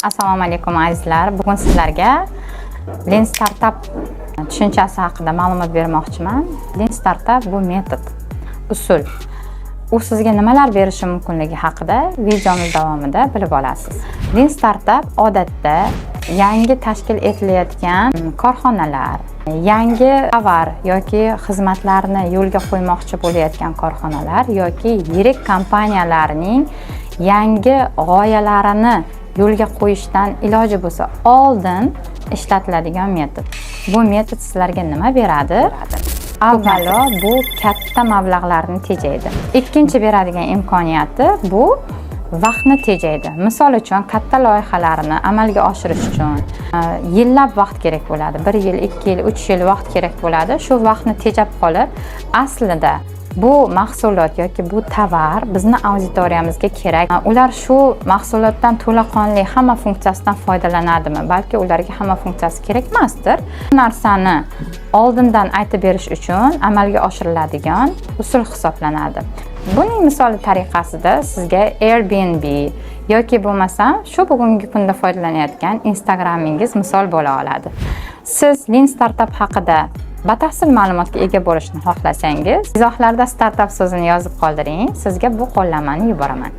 Assalomu alaykum, azizlar. Bugun sizlarga Lean Startup tushunchasi haqida ma'lumot bermoqchiman. Lean Startup bu metod, usul. U sizga nimalar berishi mumkinligi haqida videomiz davomida bilib olasiz. Lean Startup odatda yangi tashkil etilayotgan korxonalar, yangi tovar yoki xizmatlarni yo'lga qo'ymoqchi bo'layotgan korxonalar yoki yirik kompaniyalarning yangi g'oyalarini yo'lga qo'yishdan iloji bo'lsa oldin ishlatiladigan metod. Bu metod sizlarga nima beradi? Avvalo, bu katta mablag'larni tejaydi. Ikkinchi beradigan imkoniyati, bu vaqtni tejaydi. Misol uchun, katta loyihalarni amalga oshirish uchun yillab vaqt kerak bo'ladi. 1 yil, 2 yil, 3 yil vaqt kerak bo'ladi. Shu vaqtni tejab qolib, aslida bu mahsulot yoki bu tovar bizni auditoriyamizga kerak, ular shu mahsulotdan to'laqonli hamma funksiyasidan foydalanadimi, balki ularga hamma funksiyasi kerak emasdir, bu narsani oldindan aytib berish uchun amalga oshiriladigan usul hisoblanadi. Buning misoli tariqasida sizga Airbnb yoki bo'lmasam shu bugungi kunda foydalanayotgan Instagramingiz misol bo'la oladi. Siz Lean Startup haqida batafsil ma'lumotga ega bo'lishni xohlasangiz, izohlarda "startup" so'zini yozib qoldiring, sizga bu qo'llanmani yuboraman.